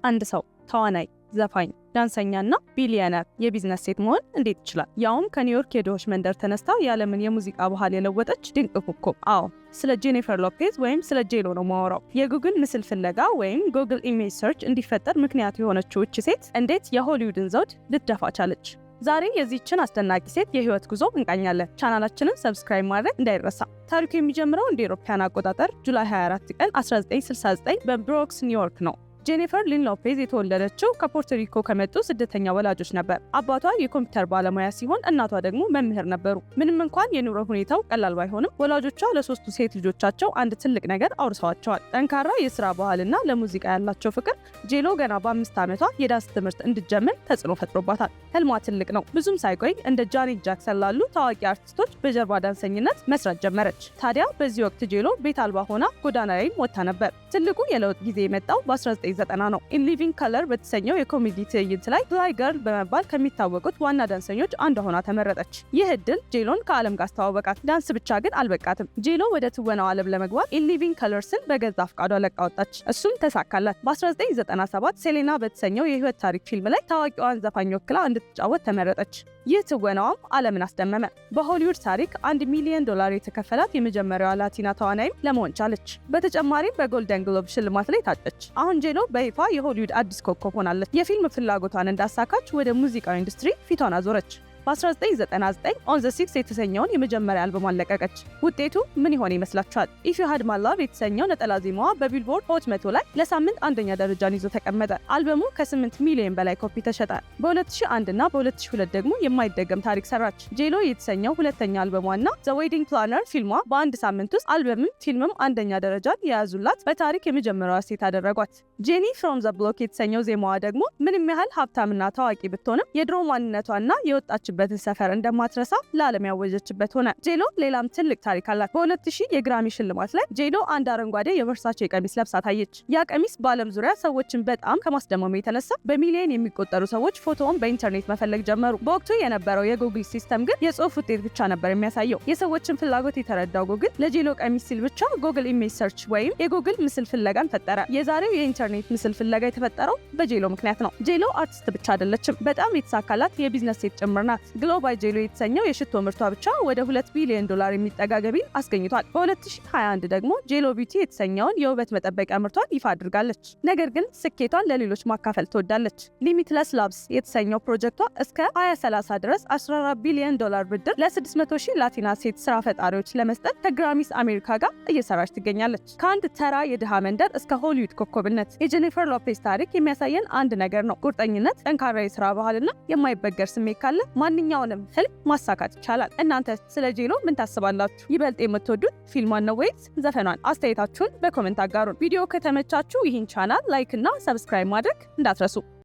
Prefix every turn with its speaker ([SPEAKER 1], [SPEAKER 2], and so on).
[SPEAKER 1] አንድ ሰው ተዋናይ፣ ዘፋኝ፣ ዳንሰኛና ቢሊየነር የቢዝነስ ሴት መሆን እንዴት ይችላል? ያውም ከኒውዮርክ የድሆች መንደር ተነስታ የዓለምን የሙዚቃ ባህል የለወጠች ድንቅ ኮከብ። አዎ፣ ስለ ጄኒፈር ሎፔዝ ወይም ስለ ጄሎ ነው ማወራው። የጉግል ምስል ፍለጋ ወይም Google image search እንዲፈጠር ምክንያት የሆነችው እቺ ሴት እንዴት የሆሊውድን ዘውድ ልትደፋ ቻለች? ዛሬ የዚህችን አስደናቂ ሴት የህይወት ጉዞ እንቃኛለን። ቻናላችንን subscribe ማድረግ እንዳይረሳ። ታሪኩ የሚጀምረው እንደ አውሮፓውያን አቆጣጠር July 24 ቀን 1969 በብሮንክስ ኒውዮርክ ነው። ጄኒፈር ሊን ሎፔዝ የተወለደችው ከፖርቶሪኮ ከመጡ ስደተኛ ወላጆች ነበር። አባቷ የኮምፒውተር ባለሙያ ሲሆን እናቷ ደግሞ መምህር ነበሩ። ምንም እንኳን የኑሮ ሁኔታው ቀላል ባይሆንም ወላጆቿ ለሶስቱ ሴት ልጆቻቸው አንድ ትልቅ ነገር አውርሰዋቸዋል። ጠንካራ የስራ ባህልና ለሙዚቃ ያላቸው ፍቅር ጄሎ ገና በ5 ዓመቷ የዳንስ ትምህርት እንድትጀምር ተጽዕኖ ፈጥሮባታል። ህልሟ ትልቅ ነው። ብዙም ሳይቆይ እንደ ጃኔት ጃክሰን ላሉ ታዋቂ አርቲስቶች በጀርባ ዳንሰኝነት መስራት ጀመረች። ታዲያ በዚህ ወቅት ጄሎ ቤት አልባ ሆና ጎዳና ላይም ወጥታ ነበር። ትልቁ የለውጥ ጊዜ የመጣው በ1990 ነው። In Living Color በተሰኘው የኮሜዲ ትዕይንት ላይ Fly Girl በመባል ከሚታወቁት ዋና ዳንሰኞች አንዷ ሆና ተመረጠች። ይህ እድል ጄሎን ከዓለም ጋር አስተዋወቃት። ዳንስ ብቻ ግን አልበቃትም። ጄሎ ወደ ትወናው ዓለም ለመግባት In Living Color ን በገዛ ፍቃዷ ለቃ ወጣች። እሱም ተሳካላት። በ1997 ሴሌና በተሰኘው የህይወት ታሪክ ፊልም ላይ ታዋቂዋን ዘፋኝ ወክላ እንድትጫወት ተመረጠች። ይህ ትወናዋም ዓለምን አስደመመ። በሆሊውድ ታሪክ 1 ሚሊዮን ዶላር የተከፈላት የመጀመሪያዋ ላቲና ተዋናይም ለመሆን ቻለች። በተጨማሪም በ Golden Globe ሽልማት ላይ ታጨች። አሁን ጄሎ በይፋ የሆሊውድ አዲስ ኮከብ ሆናለች። የፊልም ፍላጎቷን እንዳሳካች ወደ ሙዚቃው ኢንዱስትሪ ፊቷን አዞረች። በ1999 On the Six የተሰኘውን የመጀመሪያ አልበሟን ለቀቀች። ውጤቱ ምን ይሆን ይመስላችኋል? If You Had My Love የተሰኘው ነጠላ ዜማዋ በ Billboard Hot 100 ላይ ለሳምንት አንደኛ ደረጃን ይዞ ተቀመጠ። አልበሙ ከ8 ሚሊዮን በላይ ኮፒ ተሸጠ። በ2001 እና በ2002 ደግሞ የማይደገም ታሪክ ሰራች። ጄሎ የተሰኘው ሁለተኛ አልበሟና The Wedding Planner ፊልሟ በአንድ ሳምንት ውስጥ አልበምም ፊልምም አንደኛ ደረጃን የያዙላት በታሪክ የመጀመሪያዋ ሴት አደረጓት። Jenny from the Block የተሰኘው ዜማዋ ደግሞ ምንም ያህል ሀብታምና ታዋቂ ብትሆንም የድሮ ማንነቷና የወጣችበትን ሰፈር እንደማትረሳ ለዓለም ያወጀችበት ሆነ። ጄሎ ሌላም ትልቅ ታሪክ አላት። በ2000 የግራሚ ሽልማት ላይ ጄሎ አንድ አረንጓዴ የቨርሳቼ ቀሚስ ለብሳ ታየች። ያ ቀሚስ በዓለም ዙሪያ ሰዎችን በጣም ከማስደመሙ የተነሳ በሚሊዮን የሚቆጠሩ ሰዎች ፎቶውን በኢንተርኔት መፈለግ ጀመሩ። በወቅቱ የነበረው የጉግል system ግን የጽሁፍ ውጤት ብቻ ነበር የሚያሳየው። የሰዎችን ፍላጎት የተረዳው ጉግል ለጄሎ ቀሚስ ሲል ብቻ Google image search ወይም የጉግል ምስል ፍለጋን ፈጠረ። የዛሬው የኢንተርኔት ምስል ፍለጋ የተፈጠረው በጄሎ ምክንያት ነው። ጄሎ አርቲስት ብቻ አይደለችም፣ በጣም የተሳካላት የቢዝነስ ሴት ጭምር ናት። Glow by J.Lo የተሰኘው የሽቶ ምርቷ ብቻ ወደ 2 ቢሊዮን ዶላር የሚጠጋ ገቢን አስገኝቷል። በ2021 ደግሞ JLo Beauty የተሰኘውን የውበት መጠበቂያ ምርቷን ይፋ አድርጋለች። ነገር ግን ስኬቷን ለሌሎች ማካፈል ትወዳለች። Limitless Labs የተሰኘው ፕሮጀክቷ እስከ 2030 ድረስ 14 ቢሊዮን ዶላር ብድር ለ600 ሺህ ላቲና ሴት ስራ ፈጣሪዎች ለመስጠት ከግራሚስ አሜሪካ ጋር እየሰራች ትገኛለች። ከአንድ ተራ የድሃ መንደር እስከ ሆሊውድ ኮከብነት የጄኒፈር ሎፔዝ ታሪክ የሚያሳየን አንድ ነገር ነው። ቁርጠኝነት፣ ጠንካራ የስራ ባህልና የማይበገር ስሜት ካለ ማንኛውንም ህልም ማሳካት ይቻላል። እናንተ ስለ ጄሎ ምን ታስባላችሁ? ይበልጥ የምትወዱት ፊልሟን ነው ወይስ ዘፈኗን? አስተያየታችሁን በ comment አጋሩን። ቪዲዮ ከተመቻችሁ ይህን ቻናል like እና subscribe ማድረግ እንዳትረሱ።